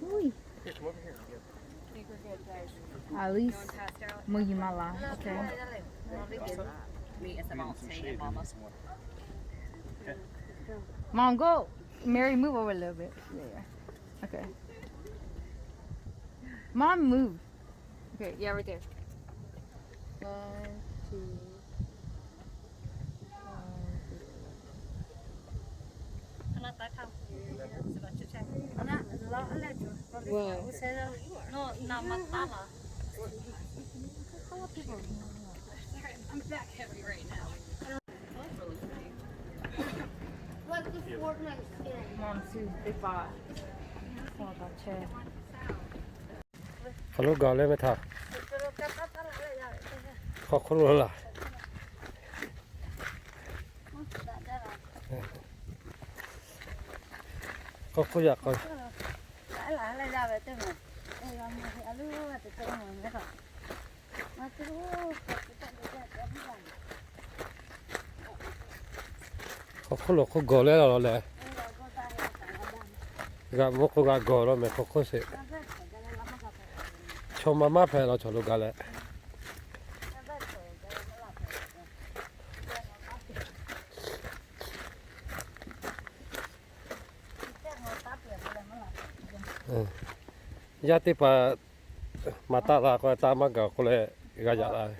Uiˍ. At least mvuhˇ yiˍ maˇ la. Okay. Mom, go. Mary, move over a little bit. Yeah, yeah. Okay. Mom, move. Okay, yeah, right there. One, two, one, two. Whoa. Mom, two, three, five. Hk'aw lo gaˬ leh meh htaˇ. Hk'aw hk'oˆ lo laˬ. Hk'aw hk'oˆ yaꞈ k'aw. Hk'aw hk'oˆ lo k'oˆ gawˬ leh laˬ leh. G'a mvuhˇ k'oˆ g'a gawˬ law meh hk'aw hk'oˆ sheˍ. Chaw ma maˇ hpehꞈ law chaw lo gaˬ leh. Yaˇ teˇ hpaˍ maˍ taˆ la k'o, taˆ maˇ gaˬ k'oˆ leh g'a yaꞈ la ve.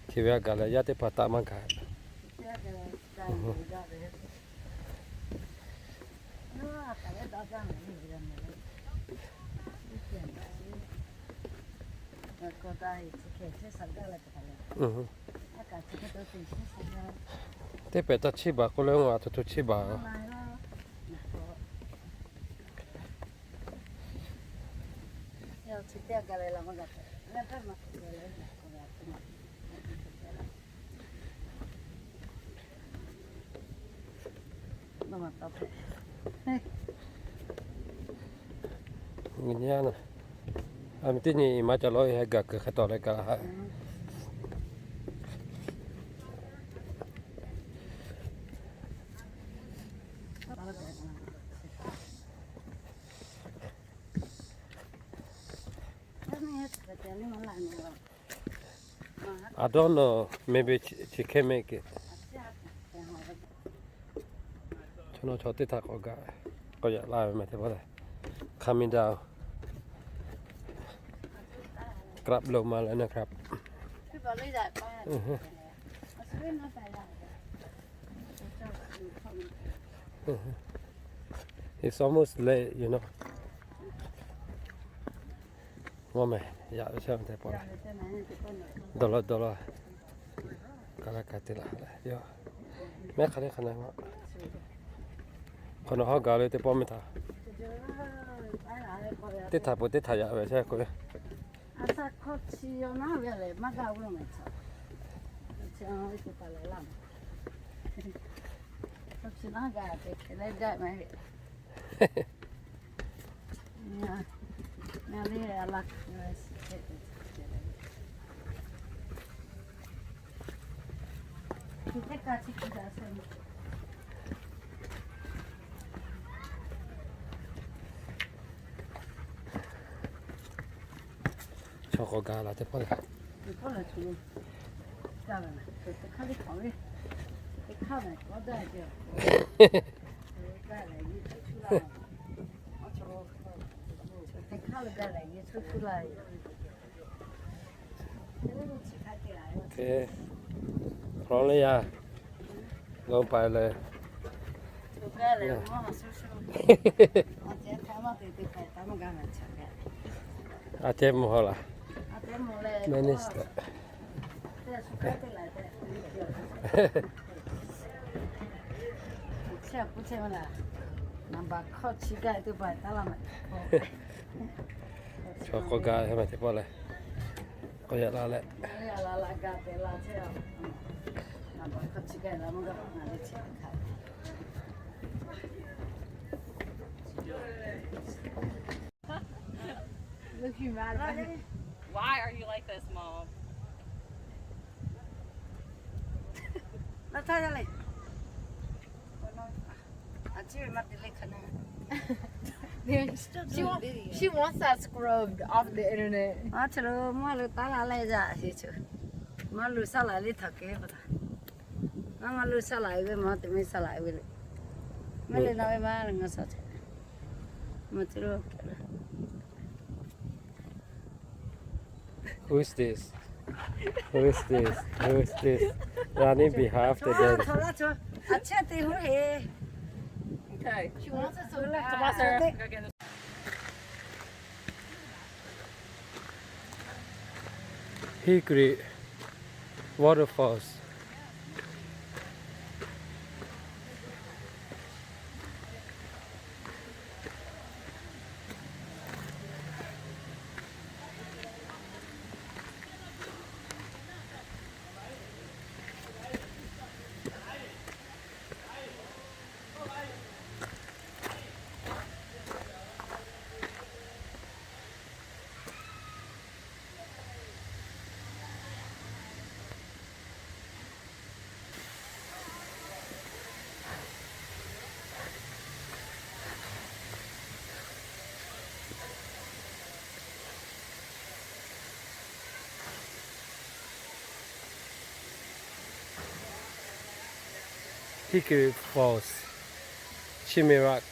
Chi ve a gaˬ leh yaˇ teˇ hpaˍ taˆ maˇ gaˬ. Teˇ pehˍ taˇ chiˇ baˬ k'oˆ leh, ngaˬ a htoꞈ htoꞈ chiˇ baˬ. Nyi a, a mi teˇ nyi maˇ ca lawˇ, he gaˬ kuiˬ hk'e tawˍ leh kaꞈ ha. I don't know, maybe she, she can make it. Chaw nawˬ chaw teˇ htaꞈ k'awꞈ gaˬ, k'awꞈ yaꞈ la ve meh teˇ pawˆ lehˬ. Coming down. Crab lo ma leh na crab. It's almost late, you know. Mvuhˇ meh yaꞈ ve chehˇ ve teˇ pawˆ lehˬ, dawˬ law dawˬ law, ka la ka te la leh yoˬ. Mehˉ hk'a le hk'a na ma, hk'aw nawˬ hawˉ gaˬ le teˇ pawˆ meh htaꞈ, teˇ htaꞈ peuˬ teˇ htaꞈ yaꞈ ve chehˇ k'o le. Chaw k'awꞈ gaˬ la teˇ pawˆ lehˬ. Hk'e, hk'aw le yaˇ, lo pa le. A ceh mvuh haw laˬ. Minister. Chaw k'awꞈ gaˬ ve teˇ pawˆ lehˬ, k'awꞈ yaꞈ la leh. Why are you like this, Mom? She wants, she wants that scrubbed off the internet. Maˇ che lo maˇ lo taˉ la leh yaꞈ sheˍ che. Maˇ lo saˉ laꞈ le htaꞈ kehˉ pa taw. Maˇ maˇ lo saˉ laꞈ ve maˇ te maˇ saˉ laꞈ ve le. Maˇ le na ve maˇ le ngaˬ saˉ che. Maˇ che lo. Who's this? Who's this? Who's this? Running behind the dance. Okay. She wants us to come on, sir. Hickory Waterfalls. Hickory Falls, Chimay Rock.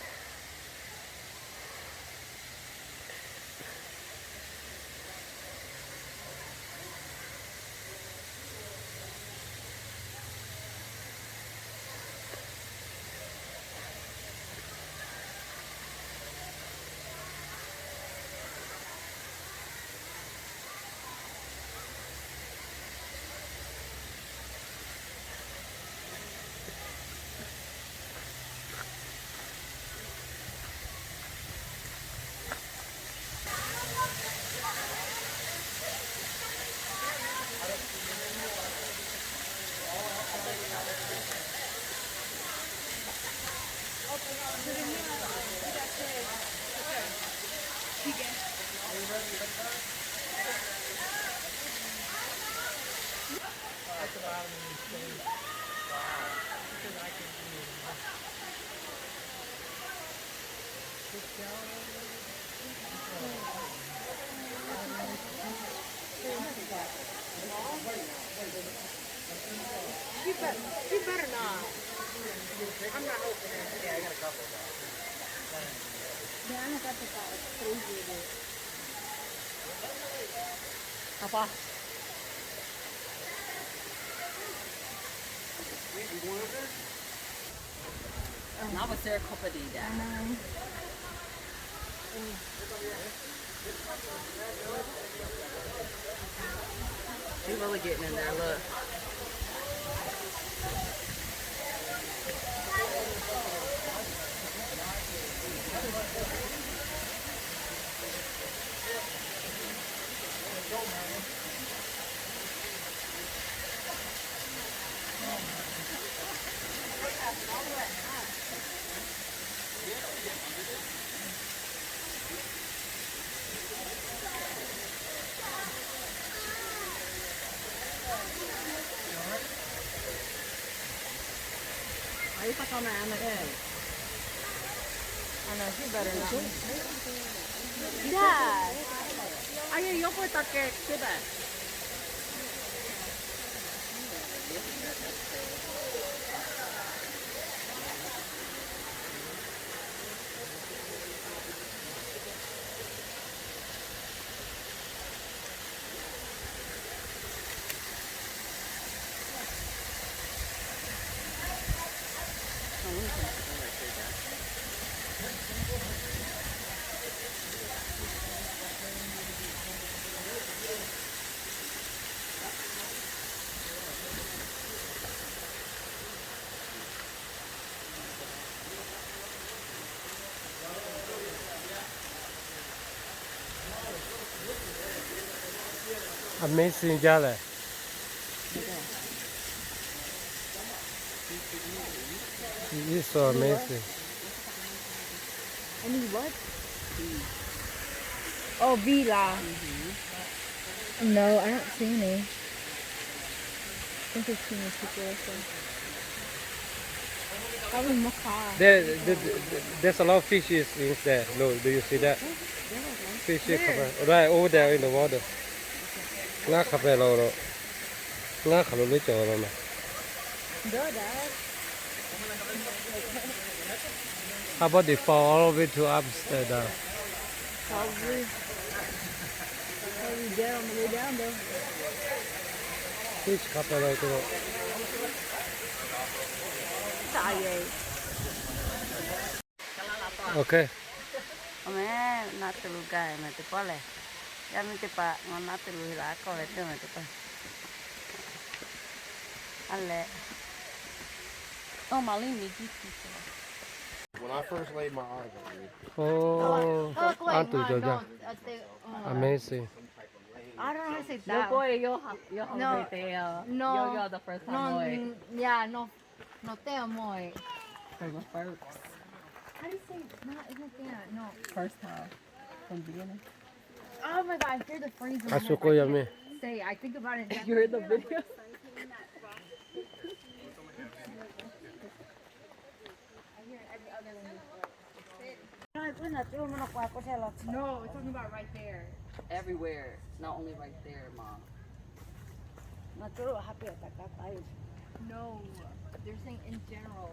Not with Sarah Copa did that. She's really getting in there, look. Ayo, pa taw na, na, eh. Ana, she better not. Dad, ayo, yo puedo que, she better. Amazing jaˇ lehˬ. It is so amazing. Any what? Oh, villa. No, I don't see any. I think there's too many people or something. There, there, there's a lot of fishes in there. Look, do you see that? Fishes, right over there in the water. Ngaˇ hk'a pehˍ lo, ngaˇ hk'aˬ lo leuˉ cawˬ la ma. How about they fall all the way to upstairs down? Probably. Probably dead on the way down, though. Fish hk'a pehˍ lo k'o. Okay. Awˬ meh naˆ tuˬ lo gaˬ meh teˇ pawˆ lehˬ, yaˇ miˇ teˇ hpaˍ ngaˬ naˆ tuˬ lo la k'awꞈ ve teˇ meh teˇ pawˆ. A leh, oh, Maˍ liˇ miˬ jiˇ tuˬ. When I first laid my eyes on you. Oh, anˇ tuˬ cawˬ jaˇ. Amazing. I don't know how to say that. Yo, yo, yo, no, no, you're the first time. No, mm, yeah, no, no, te amo. For the first. How do you say it's not, it's not there, no. First time. From beginning. Oh my God, I hear the phrase in my head. I can't say, I think about it. You're in the video. I hear every other one. No, we're talking about right there. Everywhere, not only right there, Mom. No, they're saying in general.